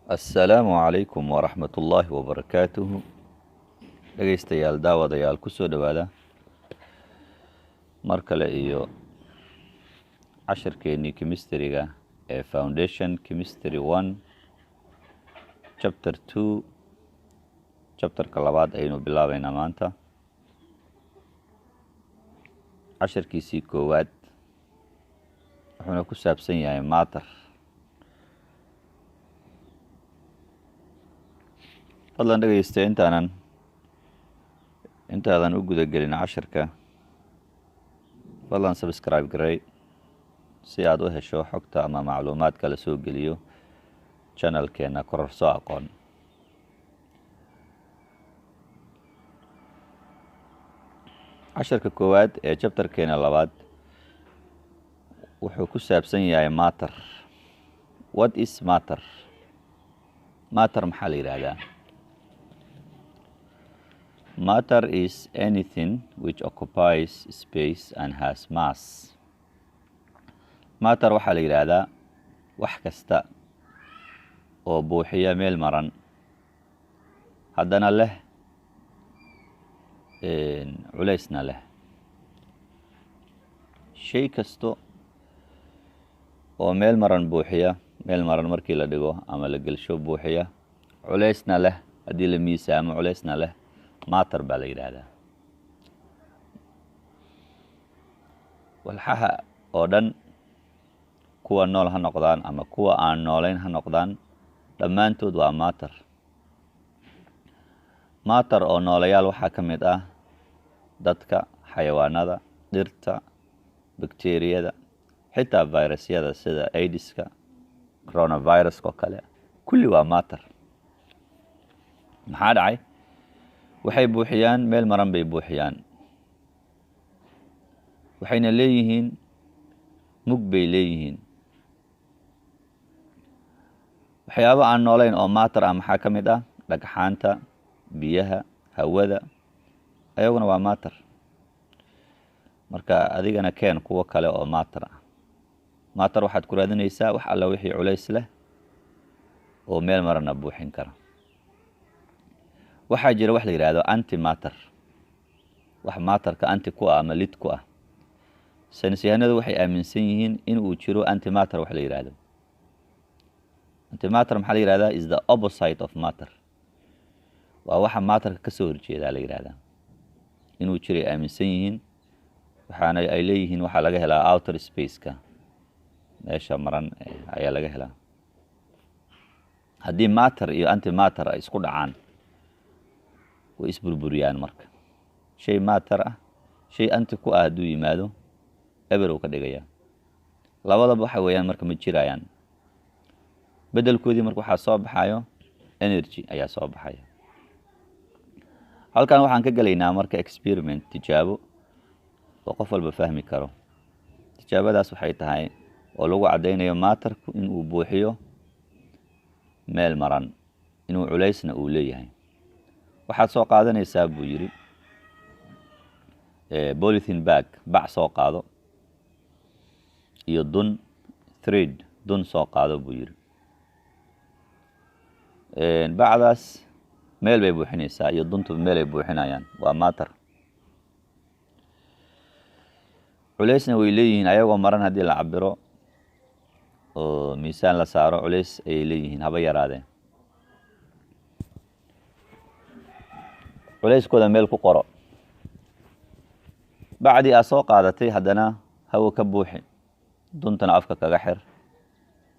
Assalaamu calaykum waraxmatullaahi wabarakaatuhu. Dhegeystayaal, daawadayaal, kusoo dhowaada mar kale iyo cashirkeenii chemistryga ee Foundation Chemistry 1, Chapter 2. Chapterka labaad ayaynu bilaabeynaa maanta, cashirkiisii koowaad, wuxuuna ku saabsan yahay matter. Fadlan dhegeysta, intaadan u guda gelin cashirka, fadlan subscribe garey si aad u hesho xogta ama macluumaadka la soo geliyo channelkeena Kororso Aqoon. Cashirka koowaad ee chapterkeena labaad wuxuu ku saabsan yahay matter. What is matter? Matter maxaa la yidhaahdaa? Matter is anything which occupies space and has mass. Matter waxaa la yidhaahdaa wax kasta oo buuxiya meel maran, haddana leh culaysna leh. Shay kasto oo meel maran buuxiya, meel maran markii la dhigo ama la gelsho buuxiya, culaysna leh, haddii la miisaamo culaysna leh, matter baa la yidhaahdaa. Walxaha oo dhan, kuwa nool ha noqdaan ama kuwa aan noolayn ha noqdaan, dhammaantood waa matter. Matter oo noolayaal waxaa ka mid ah dadka, xayawaanada, dhirta, bakteriyada, xitaa virusyada sida AIDSka, coronaviruska oo kale, kulli waa matter. Maxaa dhacay? Waxay buuxiyaan meel maran bay buuxiyaan, waxayna leeyihiin mug bay leeyihiin. Waxyaabo aan noolayn oo matter ah maxaa ka mid ah? Dhagxaanta, biyaha, hawada, ayaguna waa matter. Marka adigana keen kuwo kale oo matter ah. Matter waxaad ku raadinaysaa wax alla wixii culays leh oo meel marana buuxin kara. Waxaa jira wax la yidhaahdo anti matter, wax matterka anti ku ah ama lid ku ah. Saynisyahanadu waxay aaminsan yihiin in uu jiro antimatter. Wax la yidhaahdo antimatter maxaa la yihahdaa? Is the opposite of matter. Waa waxa matterka ka soo horjeedaa la yidhahdaa. Inuu jiray aaminsan yihiin, waxaana ay leeyihiin waxaa laga helaa outer spaceka, meesha maran ayaa laga helaa. Haddii matter iyo antimatter ay isku dhacaan, way isburburiyaan. Marka shay matter ah shay anti ku ah hadduu yimaado, eber uu ka dhigayaa. Labadaba waxa weeyaan marka ma jirayaan. Beddelkoodii marka waxaa soo baxayo energy ayaa soo baxaya. Halkan waxaan ka gelaynaa marka experiment, tijaabo oo qof walba fahmi karo. Tijaabadaas waxay tahay oo lagu caddaynayo matterku inuu buuxiyo meel maran, inuu culaysna uu leeyahay. Waxaad soo qaadanaysaa, buu yidhi, polythene bag, bac soo qaado, iyo dun, thread, dun soo qaado, buu yidhi. Bacdaas meel bay buuxinaysaa iyo duntu meelay buuxinayaan, waa matter, culaysna way leeyihiin. Ayagoo maran haddii la cabiro oo miisaan la saaro, culays ayay leeyihiin, haba yaraadeen. Culayskooda meel ku qoro. Bacdii aad soo qaadatay haddana hawo ka buuxi, duntana afka kaga xir.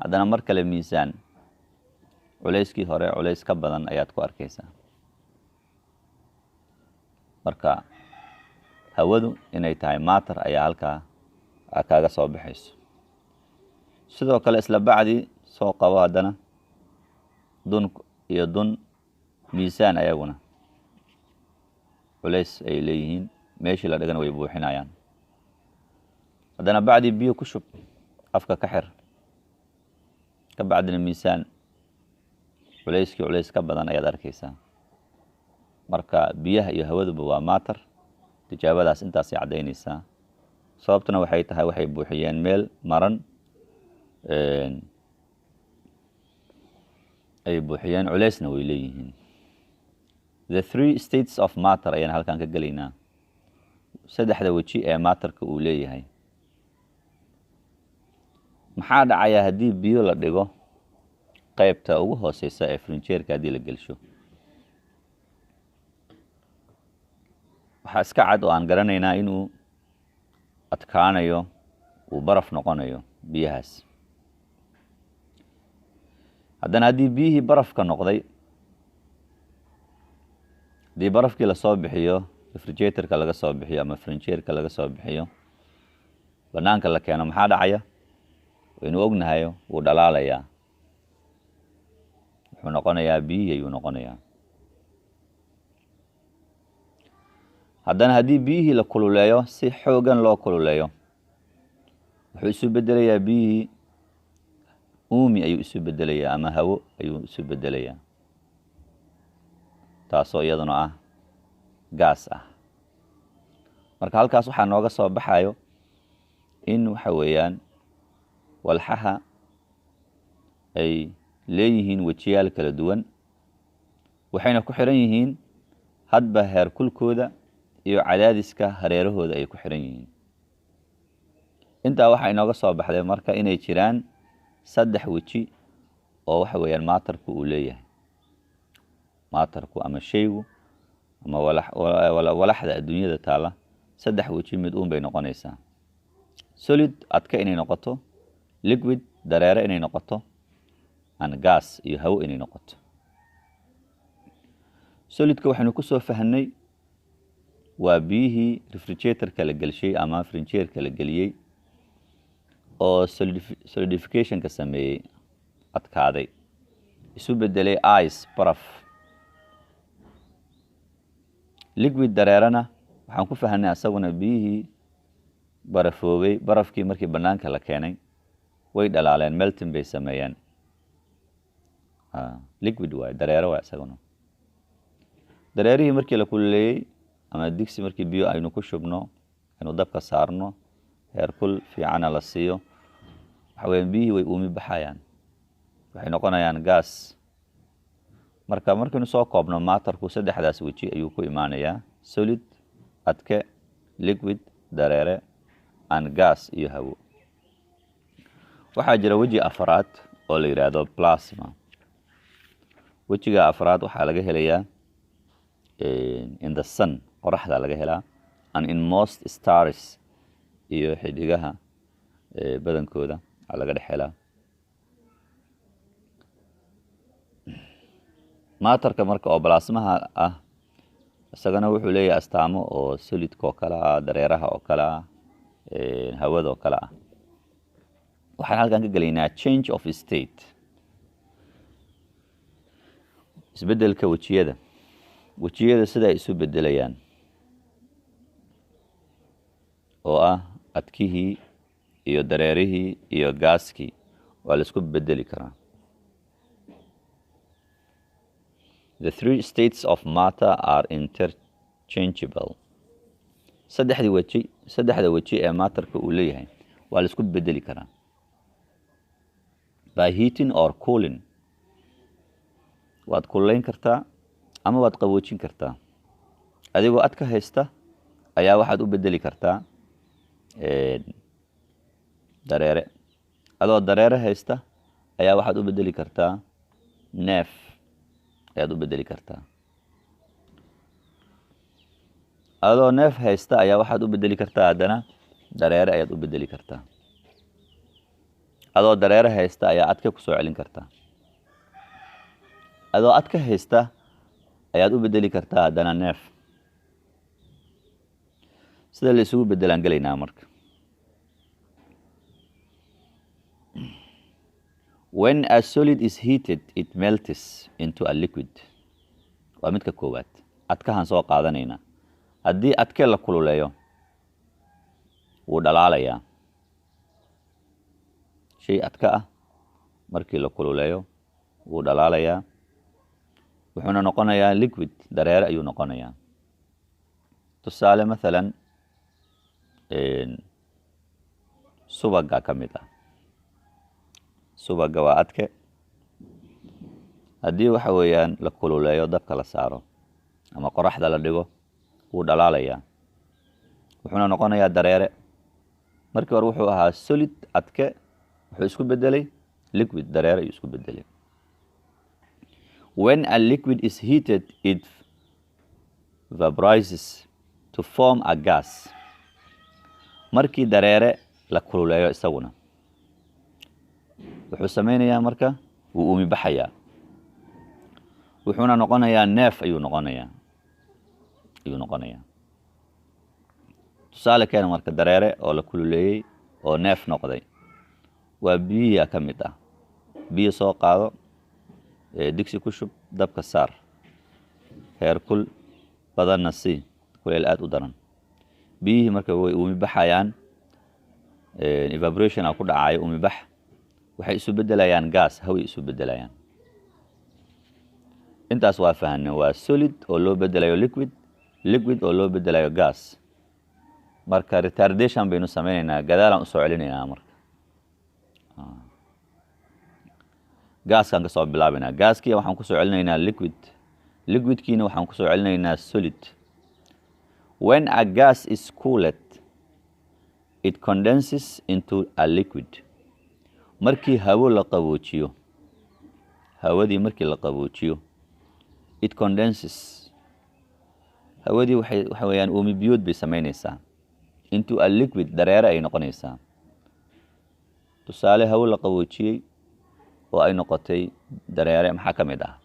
Haddana mar kale miisaan. Culayskii hore culays ka badan ayaad ku arkaysaa. Marka hawadu inay tahay matter ayaa halkaa kaaga soo baxayso. Sidoo kale isla bacdii soo qabo, haddana dun iyo dun miisaan, ayaguna culays ay leeyihiin, meeshii la dhigana way buuxinayaan. Haddana bacdii biyo ku shub, afka ka xir, ka bacdina miisaan. Culayskii culays ka badan ayaad arkaysaa. Marka biyaha iyo hawaduba waa matter. Tijaabadaas intaasay caddaynaysaa. Sababtuna waxay tahay waxay buuxiyeen meel maran. Ay buuxiyeen, culeysna way leeyihiin. The three states of matter ayaan halkan ka gelaynaa, saddexda weji ee matterka uu leeyahay. Maxaa dhacaya haddii biyo la dhigo qaybta ugu hooseysa ee frinjeerka? Haddii la gelsho, waxaa iska cad oo aan garanaynaa inuu adkaanayo, uu baraf noqonayo biyahaas. Haddana haddii biyihii barafka noqday, haddii barafkii lasoo bixiyo, refrigeratorka laga soo bixiyo ama frinjeerka laga soo bixiyo, banaanka la keeno, maxaa dhacaya? Waynu ognahayo, wuu dhalaalayaa, wuxuu noqonayaa biyihii ayuu noqonayaa. Haddana haddii biyihii la kululeeyo, si xoogan loo kululeeyo, wuxuu isu bedelayaa biyihii, uumi ayuu isu bedelayaa ama hawo ayuu isu bedelayaa, taasoo iyaduna ah gaas ah. Marka halkaas waxaa nooga soo baxayo in waxa weeyaan walxaha ay leeyihiin wejiyaal kala duwan, waxayna ku xiran yihiin hadba heerkulkooda iyo cadaadiska hareerahooda ay ku xiran yihiin. Intaa waxaa inooga soo baxday marka inay jiraan saddex weji oo waxa weeyaan matterku uu leeyahay. Matterku ama shaygu ama walaxda adduunyada taalla saddex weji mid uun bay noqonaysaa: solid adka inay noqoto, liquid dareere inay noqoto, and gas iyo hawo inay noqoto. Solidka waxaynu ku soo fahnay waa biyihii refrigeratorka la gelshay ama frinjeerka la geliyey oo solidificationka sameeyey, adkaaday, isu bedelay ice, baraf. Liquid dareerena waxaan ku fahnay asaguna biyihii barafoobay, barafkii markii banaanka la keenay way dhalaaleen, melting bay sameeyeen, liquid waay, dareere waay isaguna. Dareerihii markii la kululeeyey ama digsi markii biyo aynu ku shubno, aynu dabka saarno, heerkul fiicana la siiyo, waxa weeyaan biyihii way uumi baxayaan, waxay noqonayaan gas. Marka markaynu soo koobno, matterku saddexdaas weji ayuu ku imaanayaa: solid adke, liquid dareere, and gas iyo hawo. Waxaa jira weji afraad oo la yidhaahdo plasma. Wejiga afraad waxaa laga helayaa in the sun, qoraxda laga helaa, and in most stars, iyo xidigaha badankooda waxaa laga dhex helaa. Matterka marka oo plasmaha ah isagana wuxuu leeyahay astaamo oo solidka oo kale ah, dareeraha oo kale ah, hawada oo kale ah. Waxaan halkan ka gelaynaa change of state, isbeddelka wejiyada, wejiyada sida ay isu beddelayaan oo ah adkihii iyo dareerihii iyo gaaskii waa la isku beddeli karaa. The three states of matter are interchangeable. Saddexdii weji, saddexda weji ee matterka uu leeyahay waa la isku beddeli karaa by heating or cooling. Waad kululayn kartaa ama waad qaboojin kartaa. Adigoo adka haysta ayaa waxaad u beddeli kartaa dareere, adoo dareere haysta ayaa waxaad u beddeli kartaa neef ayaad u beddeli kartaa, adoo neef haysta ayaa waxaad u beddeli kartaa haddana dareere ayaad u beddeli kartaa, adoo dareere haysta ayaa adka kusoo celin kartaa, adoo adka haysta ayaad u beddeli kartaa haddana neef. Sida la isugu beddelaan gelaynaa marka. When a solid is heated, it melts into a liquid. Waa midka koowaad, adkahan soo qaadanaynaa. Haddii adke la kululeeyo wuu dhalaalayaa. Shay adka ah markii la kululeeyo wuu dhalaalayaa, wuxuuna noqonayaa liquid, dareere ayuu noqonayaa. Tusaale mathalan subaga ka mid ah. Subaga waa adke, Haddii waxa weeyaan la kululeeyo, dabka la saaro ama qoraxda la dhigo, wuu dhalaalayaa, wuxuuna noqonayaa dareere. Markii hore wuxuu ahaa solid, adke, wuxuu isku bedelay liquid, dareere ayuu isku bedelay. When a liquid is heated, it vaporizes to form a gas. Markii dareere la kululeeyo, isaguna wuxuu sameynayaa marka wuu uumi baxayaa, wuxuuna noqonayaa neef ayuu noqonayaa. Tusaale keena marka dareere oo la kululeeyey oo neef noqday. Waa biyihiia ka mid ah. Biyo soo qaado, digsi ku shub, dabka saar, heer kul badanna sii, kuleyl aada u daran. Biyihii marka way uumi baxayaan, evaporation a ku dhacayo, uumi bax. Waxay isu bedelayaan gas, haway isu bedelayaan. Intaas waa fahanay. Waa solid oo loo bedelayo liquid, liquid oo loo bedelayo gas. Marka retardation baynu sameynaynaa, gadaalaan usoo celinaynaa. Marka gaaskaan kasoo bilaabaynaa. Gaaskii waxaan kusoo celinaynaa liquid, liquidkiina waxaan kusoo celinaynaa solid. When a gas is cooled, it condenses into a liquid. Markii hawo la qaboojiyo, hawadii markii la qaboojiyo, it condenses, hawadii waxay waxa weeyaan uumi biyood bay samaynaysaa, into a liquid, dareere ay noqonaysaa. Tusaale hawo la qaboojiyey oo ay noqotay dareere maxaa ka mid ah?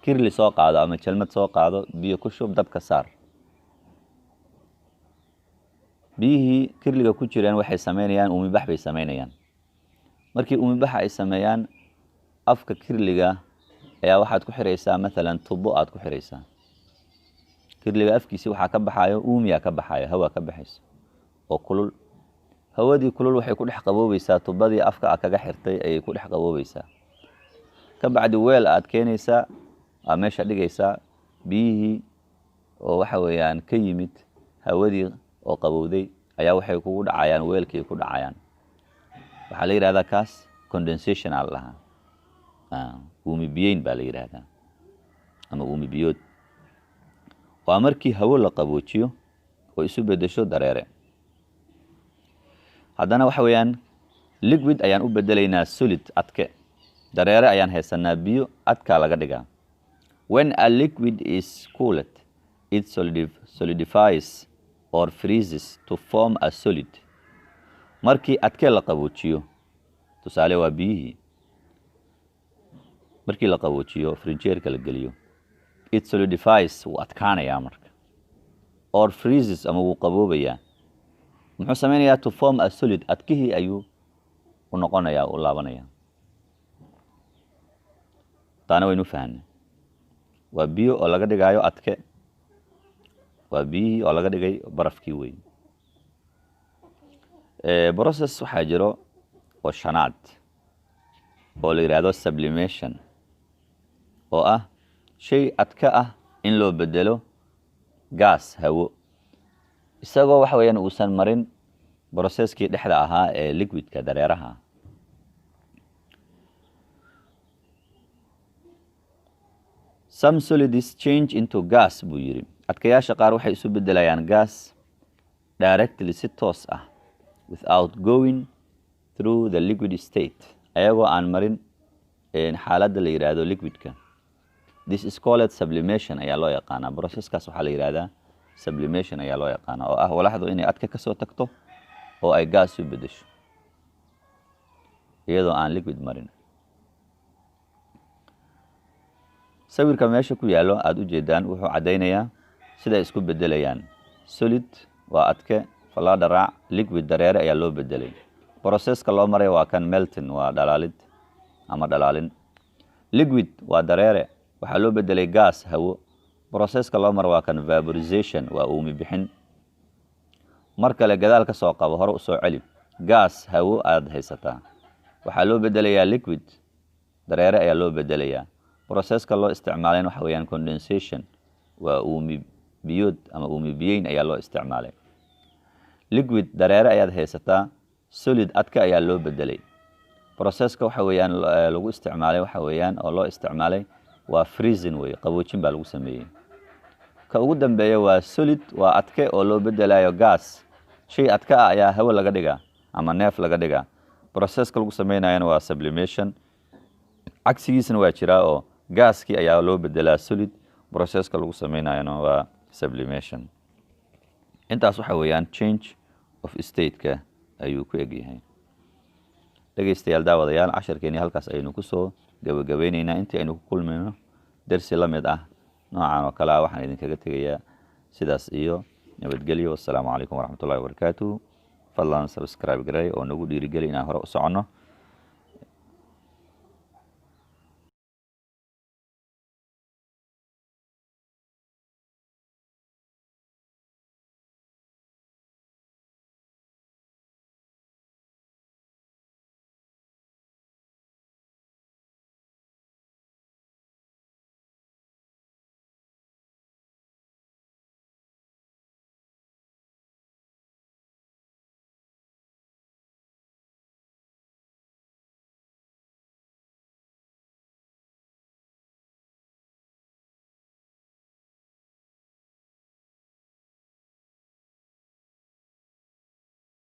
Kirli soo qaado ama jalmad soo qaado, biyo ku shub, dabka saar. Biyihii kirliga ku jireen waxay sameynayaan uumibax bay sameynayaan. Markii uumibaxa ay sameeyaan, afka kirliga ayaa waxaad ku xiraysaa mathalan tubo aad ku xiraysaa. Kirliga afkiisi waxaa ka baxayo uumiyaa ka baxayo, hawaa ka baxayso oo kulul. Hawadii kulul waxay ku dhex qaboobaysaa tubadii afka a kaga xirtay ayay ku dhex qaboobaysaa. Ka bacdi weel aad keenaysaa, aa meesha dhigaysaa. Biyihii oo waxa weeyaan ka yimid hawadii oo qabowday ayaa waxay kugu dhacayaan weelkii ku dhacayaan. Waxaa la yidhahdaa kaas condensation aa la dhahaa, uumi biyeyn baa la yidhaahdaa ama uumi biyood. Waa markii hawo la qaboojiyo oo isu beddesho dareere. Haddana waxa weeyaan liquid ayaan u bedelaynaa solid, adke. Dareere ayaan haysanaa, biyo adkaa laga dhigaa. When a liquid is cooled, it solidifies or freezes to form a solid. Markii adke la qaboojiyo, tusaale waa biyihii markii la qaboojiyo, frinjeerka la geliyo, it solidifies, wuu adkaanayaa marka, or freezes, ama wuu qaboobayaa. Muxuu sameynayaa? To form a solid, adkihii ayuu u noqonayaa, u laabanaya. Taana waynu fahanay. Waa biyo oo laga dhigaayo adke, waa biyihii oo laga dhigay barafkii weyn. Process waxaa jiro oo shanaad oo la yidhaahdo sublimation, oo ah shay adka ah in loo bedelo gas, hawo, isagoo waxa weeyaan uusan marin processkii dhexda ahaa ee liquidka, dareeraha. Some solids change into gas, buu yidhi. Adkayaasha qaar waxay isu beddelayaan gas directly, si toos ah, without going through the liquid state, ayagoo aan marin xaaladda la yidhaahdo liquidka. This is called sublimation ayaa loo yaqaanaa. Processkaas waxaa la yidhahdaa sublimation ayaa loo yaqaanaa, oo ah walaxdu inay adka ka soo tagto oo ay gas u beddesho iyadoo aan liquid marin. Sawirka meesha ku yaallo aada u jeedaan wuxuu caddaynayaa siday isku beddelayaan. Solid waa adke, fallaadha raac, liquid, dareere ayaa loo beddelay. Processka loo maray waa kan, melting waa dhalaalid ama dhalaalin. Liquid waa dareere, waxaa loo beddelay gas, hawo. Processka loo maro waa kan, vaporization waa uumi bixin. Mar kale gadaal ka soo qabo, hore usoo celi. Gas, hawo aad haysataa, waxaa loo beddelayaa liquid, dareere ayaa loo beddelayaa. Processka loo isticmaalayn waxa weeyaan condensation, waa uumi biyood ama uumi biyeyn ayaa loo isticmaalay. Liquid, dareere ayaad haysataa, solid, adka ayaa loo beddelay. Processka waxa weeyaan lagu isticmaalay waxa weeyaan oo loo isticmaalay waa freezing wey, qaboojin baa lagu sameeyey. Ka ugu dambeeya waa solid, waa adke oo loo bedelayo gas. Shay adka ah ayaa hawo laga dhigaa ama neef laga dhigaa. Processka lagu sameynayana waa sublimation. Cagsigiisna waa jiraa oo gaaskii ayaa loo bedelaa solid, processka lagu sameynayana waa sublimation. Intaas waxa weeyaan change of state-ka ayuu ku egyahay. Dhegeystayaal, daawadayaal, casharkeenii halkaas ayaynu kusoo gabagabeyneynaa. Intii aynu ku kulmayno dersi la mid ah noocan oo kale ah, waxaan idinkaga tegayaa sidaas iyo nabadgelyo. Wassalaamu calaykum waraxmatullahi wabarakaatuh. Fadlan subscribe garay oo nagu dhiirigeli inaan hore u soconno.